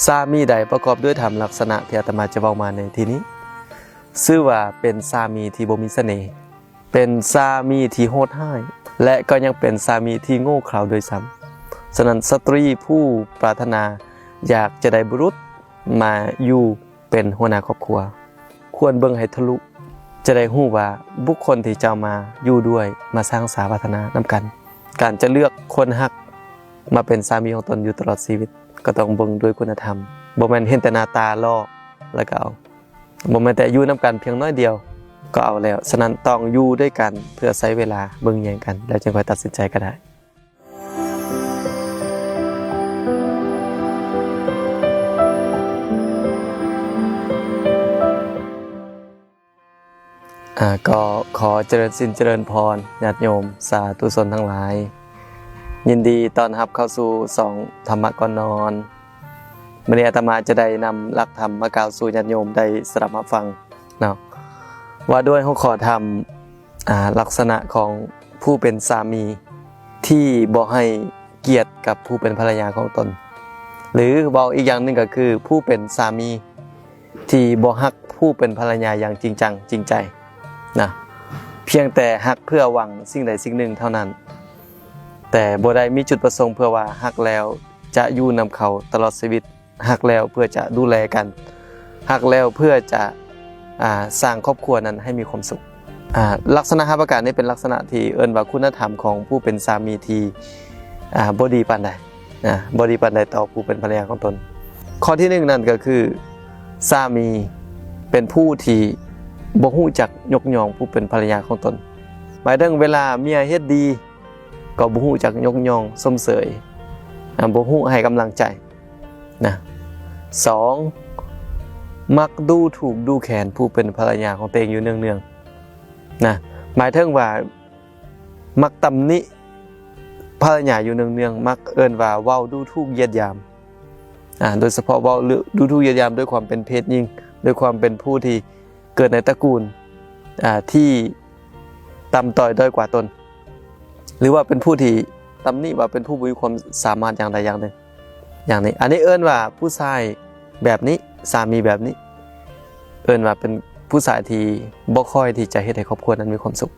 ສາມີໃດປະກອບດ້ວຍທຳລັກສະນະທີ່ອາດຕະມາຈະເວົ້າມາໃນທີ່ນີ້ ຊື່ວ່າເປັນສາມີທີ່ບໍ່ມີສະເໜ່, ເປັນສາມີທີ່ໂຫດຮ້າຍ ແລະ ກໍຍັງເປັນສາມີທີ່ໂງ່ເຂົາດ້ວຍຊ້ຳ. ສະນັ້ນ ສະຕຣີຜູ້ປາດຖະໜາຢາກຈະໄດ້ບຸລຸດມາຢູ່ເປັນຫົວໜ້າຄອບຄົວ ຄວນເບິ່ງໃຫ້ທະລຸ ຈະໄດ້ຮູ້ວ່າບຸກຄົນທີ່ຈະເອົາມາຢູ່ດ້ວຍ ມາສ້າງສາພັດທະນານຳກັນ. ການຈະເລືອກຄົນຮັກມາເປັນສາມີຂອງຕົນຢູ່ຕະຫຼອດຊີວິດ ກໍຕ້ອງເບິ່ງດ້ວຍຄຸນນະທຳ, ບໍ່ແມ່ນເຫັນແຕ່ໜ້າຕາຫຼໍ່ແລ້ວກໍເອົາ, ບໍ່ແມ່ນແຕ່ຢູ່ນຳກັນພຽງໜ້ອຍດຽວກໍເອົາແລ້ວ. ສະນັ້ນຕ້ອງຢູ່ດ້ວຍກັນເພື່ອໃຊ້ເວລາເບິ່ງແຍງກັນ ແລ້ວຈຶ່ງຄ່ອຍຕັດສິນໃຈກໍໄດ້. ອາ ກໍຂໍຈະເລີນສິນຈະເລີນພອນ ຍາດໂຍມສາທຸຊົນທັງຫຼາຍ, ຍິນດີຕ້ອນຮັບເຂົ້າສູ່ຊ່ອງທຳມະກ່ອນນອນ. ມື້ນີ້ອາດຕະມາຈະໄດ້ນຳຫຼັກທຳມາກ່າວສູ່ຍາດໂຍມໄດ້ສະດັບຮັບຟັງເນາະ, ວ່າດ້ວຍຫົວຂໍ້ທຳ ອາ ລັກສະນະຂອງຜູ້ເປັນສາມີທີ່ບໍ່ໃຫ້ກຽດກັບຜູ້ເປັນພັນລະຍາຂອງຕົນ ຫຼື ເວົ້າອີກຢ່າງໜຶ່ງກໍຄື ຜູ້ເປັນສາມີທີ່ບໍ່ຮັກຜູ້ເປັນພັນລະຍາຢ່າງຈິງຈັງຈິງໃຈນະ, ພຽງແຕ່ຮັກເພື່ອຫວັງສິ່ງໃດສິ່ງໜຶ່ງເທົ່ານັ້ນ, ແຕ່ບໍ່ໄດ້ມີຈຸດປະສົງເພື່ອວ່າຮັກແລ້ວຈະຢູ່ນຳເຂົາຕະຫຼອດຊີວິດ. ຮັກແລ້ວເພື່ອຈະດູແລກັນ, ຮັກແລ້ວເພື່ອຈະ ອາ ສ້າງຄອບຄົວນັ້ນໃຫ້ມີຄວາມສຸກ. ອາ ລັກສະນະຫ້າປະການນີ້ເປັນລັກສະນະທີ່ເອີ້ນວ່າຄຸນນະທຳຂອງຜູ້ເປັນສາມີທີ່ ອາ ບໍ່ດີປານໃດນະ, ບໍ່ດີປານໃດຕໍ່ຜູ້ເປັນພັນລະຍາຂອງຕົນ. ຂໍ້ທີໜຶ່ງນັ້ນກໍຄື ສາມີເປັນຜູ້ທີ່ບໍ່ຮູ້ຈັກຍົກຍ້ອງຜູ້ເປັນພັນລະຍາຂອງຕົນ. ໝາຍເຖິງເວລາເມຍເຮັດດີ ກໍບໍ່ຮູ້ຈັກຍົກຍ້ອງຊົມເຊີຍ, ອາ ບໍ່ຮູ້ໃຫ້ກຳລັງໃຈນະ. ສອງ ມັກດູຖູກດູແຄນຜູ້ເປັນພັນລະຍາຂອງຕົວເອງຢູ່ເນື່ອງໆນະ, ໝາຍເຖິງວ່າມັກຕຳໜິພັນລະຍາຢູ່ເນື່ອງໆ, ມັກເອີ້ນວ່າເວົ້າດູຖູກຢຽດຫຍາມ, ອາ ໂດຍສະເພາະເວົ້າດູຖູກຢຽດຫຍາມດ້ວຍຄວາມເປັນເພດຍິງ, ດ້ວຍຄວາມເປັນຜູ້ທີ່ເກີດໃນຕະກູນ ອາ ທີ່ຕ່ຳຕ້ອຍດ້ອຍກວ່າຕົນ. ຫຼືວ່າເປັນຜູ້ທີ່ຕຳໜິວ່າເປັນຜູ້ບໍ່ມີຄວາມສາມາດຢ່າງໃດຢ່າງໜຶ່ງ ຢ່າງນີ້. ອັນນີ້ເອີ້ນວ່າຜູ້ຊາຍແບບນີ້, ສາມີແບບນີ້ ເອີ້ນວ່າເປັນຜູ້ຊາຍທີ່ບໍ່ຄ່ອຍທີ່ຈະເຮັດໃຫ້ຄອບຄົວນັ້ນມີຄວາມສຸກ.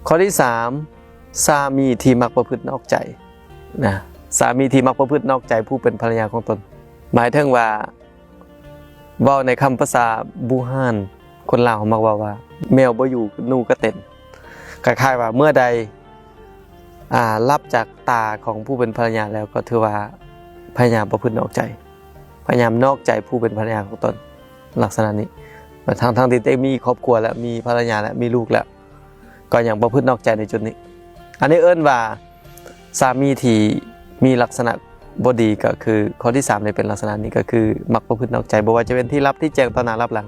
ຂໍ້ທີສາມ ສາມີທີ່ມັກປະພຶດນອກໃຈນະ, ສາມີທີ່ມັກປະພຶດນອກໃຈຜູ້ເປັນພັນລະຍາຂອງຕົນ. ໝາຍເຖິງວ່າ ເວົ້າໃນຄຳພາສາບູຮານ ຄົນລາວເຮົາມັກເວົ້າວ່າ ແມວບໍ່ຢູ່ໜູກໍເຕັ້ນ. ຄ້າຍໆວ່າເມື່ອໃດ ອາ ຫຼັບຈາກຕາຂອງຜູ້ເປັນພັນລະຍາແລ້ວ ກໍຖືວ່າພະຍາຍາມປະພຶດນອກໃຈ, ພະຍາຍາມນອກໃຈຜູ້ເປັນພັນລະຍາຂອງຕົນ, ລັກສະນະນີ້. ທັງໆທີ່ໄດ້ມີຄອບຄົວແລ້ວ, ມີພັນລະຍາແລ້ວ, ມີລູກແລ້ວ, ກໍຍັງປະພຶດນອກໃຈໃນຈຸດນີ້. ອັນນີ້ເອີ້ນວ່າສາມີທີ່ມີລັກສະນະບໍ່ດີ ກໍຄືຂໍ້ທີສາມນີ້ເປັນລັກສະນະນີ້ ກໍຄືມັກປະພຶດນອກໃຈ, ບໍ່ວ່າຈະເປັນທີ່ລັບທີ່ແຈ້ງ ຕໍ່ໜ້າລັບຫຼັງ.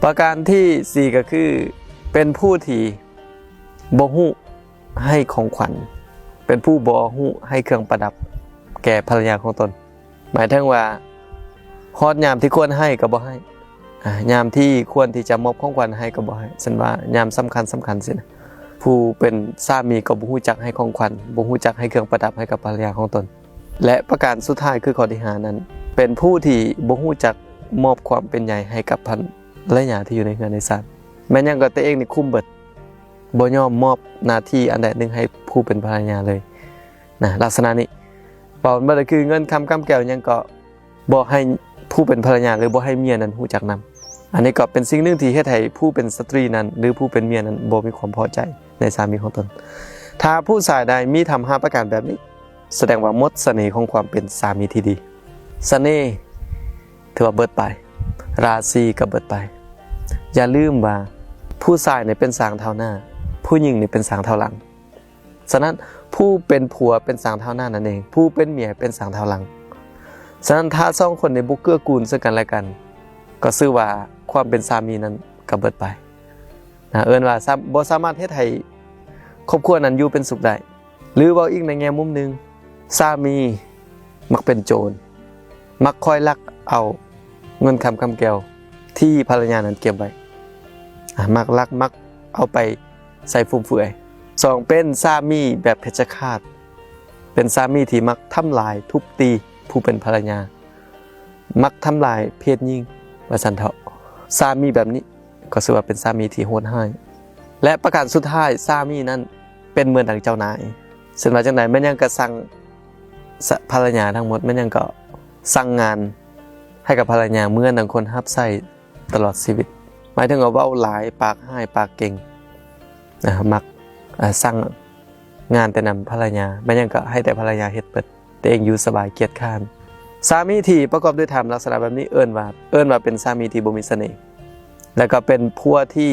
ປະການທີສີ່ ກໍຄືເປັນຜູ້ທີ່ບໍ່ຮູ້ໃຫ້ຂອງຂວັນ, ເປັນຜູ້ບໍ່ຮູ້ໃຫ້ເຄື່ອງປະດັບແກ່ພັນລະຍາຂອງຕົນ. ໝາຍເຖິງວ່າຮອດຍາມທີ່ຄວນໃຫ້ກໍບໍ່ໃຫ້, ອາ ຍາມທີ່ຄວນທີ່ຈະມອບຂອງຂວັນໃຫ້ກໍບໍ່ໃຫ້, ເຊັ່ນວ່າຍາມສຳຄັນສຳຄັນຊີ້ນະ. ຜູ້ເປັນສາມີກໍບໍ່ຮູ້ຈັກໃຫ້ຂອງຂວັນ, ບໍ່ຮູ້ຈັກໃຫ້ເຄື່ອງປະດັບໃຫ້ກັບພັນລະຍາຂອງຕົນ. ແລະ ປະການສຸດທ້າຍຄືຂໍ້ທີຫ້ານັ້ນ ເປັນຜູ້ທີ່ບໍ່ຮູ້ຈັກມອບຄວາມເປັນໃຍໃຫ້ກັບພັນລະຍາທີ່ຢູ່ໃນເຮືອນໃນຊານ. ແມ່ນຫຍັງກໍຕົວເອງນີ້ຄຸມເບິດ, ບໍ່ຍອມມອບໜ້າທີ່ອັນໃດໜຶ່ງໃຫ້ຜູ້ເປັນພັນລະຍາເລີຍນະ, ລັກສະນະນີ້. ເວົ້າເບິດກໍຄືເງິນຄຳກຳແກ້ວຫຍັງກໍ ບໍ່ໃຫ້ຜູ້ເປັນພັນລະຍາ ຫຼື ບໍ່ໃຫ້ເມຍນັ້ນຮູ້ຈັກນຳ. ອັນນີ້ກໍເປັນສິ່ງໜຶ່ງທີ່ເຮັດໃຫ້ຜູ້ເປັນສະຕຣີນັ້ນ ຫຼື ຜູ້ເປັນເມຍນັ້ນບໍ່ມີຄວາມພໍໃຈໃນສາມີຂອງຕົນ. ຖ້າຜູ້ຊາຍໃດມີທຳຫ້າປະການແບບນີ້ ສະແດງວ່າໝົດສະເໜ່ຂອງຄວາມເປັນສາມີທີ່ດີ. ສະເໜ່ຖືວ່າເບິດໄປ, ລາສີກໍເບິດໄປ. ຢ່າລືມວ່າຜູ້ຊາຍນີ້ເປັນຊ້າງທ້າວໜ້າ, ຜູ້ຍິງນີ້ເປັນຊ້າງທ້າວຫຼັງ. ສະນັ້ນ ຜູ້ເປັນຜົວເປັນຊ້າງທ້າວໜ້ານັ້ນເອງ, ຜູ້ເປັນເມຍເປັນຊ້າງທ້າວຫຼັງ. ສະນັ້ນ ຖ້າສອງຄົນນີ້ບໍ່ເກື້ອກູນເຊິ່ງກັນແລະກັນ ກໍຊື່ວ່າຄວາມເປັນສາມີນັ້ນກໍເບິດໄປນະ, ເອີ້ນວ່າ ບໍ່ສາມາດເຮັດໃຫ້ຄອບຄົວນັ້ນຢູ່ເປັນສຸກໄດ້. ຫຼືເວົ້າອີກໃນແງ່ມຸມໜຶ່ງ, ສາມີມັກເປັນໂຈນ, ມັກຄອຍລັກເອົາເງິນຄຳກຳແກ້ວທີ່ພັນລະຍານັ້ນເກັບໄວ້, ອາ ມັກລັກ, ມັກເອົາໄປໃຊ້ຟຸມເຟືອຍ. ສອງ ເປັນສາມີແບບເພັດຊະຄາດ, ເປັນສາມີທີ່ມັກທຳລາຍທຸບຕີຜູ້ເປັນພັນລະຍາ. ມັກທຳລາຍເພດຍິງ ວ່າຊັ້ນເຖາະ. ສາມີແບບນີ້ກໍຊື່ວ່າເປັນສາມີທີ່ໂຫດຮ້າຍ. ແລະ ປະການສຸດທ້າຍ, ສາມີນັ້ນເປັນເໝືອນດັ່ງເຈົ້ານາຍ. ເຊັ່ນວ່າຈັ່ງໃດ? ແມ່ນຫຍັງກໍສັ່ງ ສະ ພັນລະຍາທັງໝົດ, ແມ່ນຫຍັງກໍສັ່ງງານໃຫ້ກັບພັນລະຍາເໝືອນດັ່ງຄົນຮັບໃຊ້ຕະຫຼອດຊີວິດ. ໝາຍເຖິງວ່າເວົ້າຫຼາຍ, ປາກຮ້າຍ, ປາກເກັ່ງ, ນະ, ມັກ, ເອີ, ສັ່ງງານແຕ່ນຳພັນລະຍາ, ແມ່ນຫຍັງກໍໃຫ້ແຕ່ພັນລະຍາເຮັດເບິດ. ຕົວເອງຢູ່ສະບາຍກຽດຄ້ານ. ສາມີທີ່ປະກອບດ້ວຍທຳລັກສະນະແບບນີ້ເອີ້ນວ່າ, ເອີ້ນວ່າເປັນສາມີທີ່ບໍ່ມີສະເໜ່ ແລະ ກໍເປັນຜົວທີ່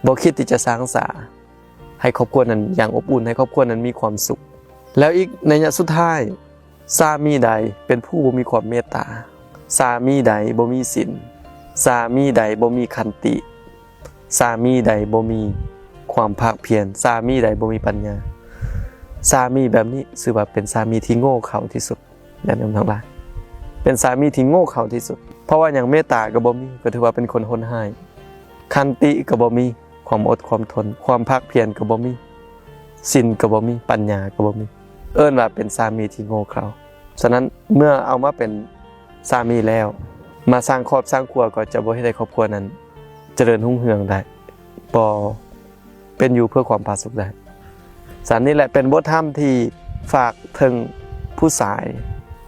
ບໍ່ຄິດທີ່ຈະສ້າງສາໃຫ້ຄອບຄົວນັ້ນຢ່າງອົບອຸ່ນ, ໃຫ້ຄອບຄົວນັ້ນມີຄວາມສຸກ. ແລ້ວອີກໄລຍະສຸດທ້າຍ, ສາມີໃດເປັນຜູ້ບໍ່ມີຄວາມເມດຕາ, ສາມີໃດບໍ່ມີສິນ, ສາມີໃດບໍ່ມີຂັນຕິ, ສາມີໃດບໍ່ມີຄວາມພາກພຽນ, ສາມີໃດບໍ່ມີປັນຍາ, ສາມີແບບນີ້ຊື່ວ່າເປັນສາມີທີ່ໂງ່ເຂົາທີ່ສຸດ. ຍາດໂຍມທັງຫຼາຍ, ເປັນສາມີທີ່ໂງ່ເຂົາທີ່ສຸດ. ເພາະວ່າຫຍັງ? ເມດຕາກໍບໍ່ມີ, ກໍຖືວ່າເປັນຄົນໂຫດຮ້າຍ. ຂັນຕິກໍບໍ່ມີ, ຄວາມອົດຄວາມທົນ, ຄວາມພາກພຽນກໍບໍ່ມີ, ສິນກໍບໍ່ມີ, ປັນຍາກໍບໍ່ມີ. ເອີ້ນວ່າເປັນສາມີທີ່ໂງ່ເຂົາ. ສະນັ້ນ ເມື່ອເອົາມາເປັນສາມີແລ້ວ, ມາສ້າງຄອບສ້າງຄົວກໍຈະບໍ່ເຮັດໃຫ້ຄອບຄົວນັ້ນຈະເລີນຮຸ່ງເຮືອງໄດ້, ບໍ່ເປັນຢູ່ເພື່ອຄວາມຜາສຸກໄດ້. ສະນັ້ນ ນີ້ແຫຼະເປັນບົດທຳທີ່ຝາກເຖິງຜູ້ຊາຍ.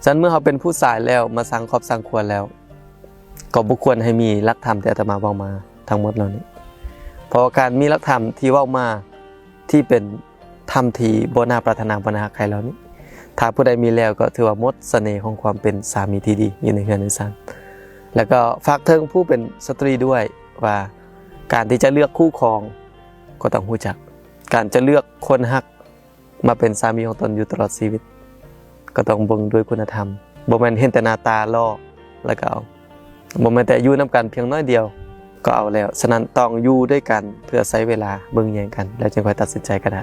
ສະນັ້ນ ເມື່ອເຮົາເປັນຜູ້ຊາຍແລ້ວ, ມາສ້າງຄອບສ້າງຄົວແລ້ວ, ກໍບໍ່ຄວນໃຫ້ມີຫຼັກທຳທີ່ອາດຕະມາເວົ້າມາທັງໝົດເຫຼົ່ານີ້. ເພາະວ່າການມີຫຼັກທຳທີ່ເວົ້າມາ ທີ່ເປັນທຳທີ່ບໍ່ໜ້າປາດຖະໜາ, ບໍ່ໜ້າຮັກໃຄເຫຼົ່ານີ້, ຖ້າຜູ້ໃດມີແລ້ວ ກໍຖືວ່າໝົດສະເໜ່ຂອງຄວາມເປັນສາມີທີ່ດີຢູ່ໃນເຮືອນໃນຊານ. ແລ້ວກໍຝາກເຖິງຜູ້ເປັນສະຕຣີດ້ວຍວ່າ ການທີ່ຈະເລືອກຄູ່ຄອງກໍຕ້ອງຮູ້ຈັກ, ການຈະເລືອກຄົນຮັກ ມາເປັນສາມີຂອງຕົນຢູ່ຕະຫຼອດຊີວິດ ກໍຕ້ອງເບິ່ງດ້ວຍຄຸນນະທຳ, ບໍ່ແມ່ນເຫັນແຕ່ໜ້າຕາຫຼໍ່ແລ້ວກໍເອົາ, ບໍ່ແມ່ນແຕ່ຢູ່ນຳກັນພຽງໜ້ອຍດຽວກໍເອົາແລ້ວ. ສະນັ້ນ ຕ້ອງຢູ່ດ້ວຍກັນເພື່ອໃຊ້ເວລາເບິ່ງແຍງກັນ ແລ້ວຈຶ່ງຄ່ອຍຕັດສິນໃຈກໍໄດ້.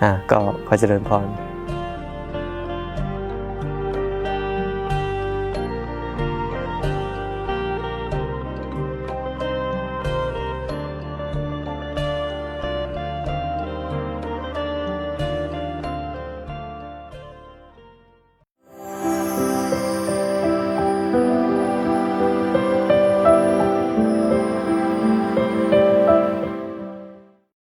ອາ ກໍຂໍຈະເລີນພອນ.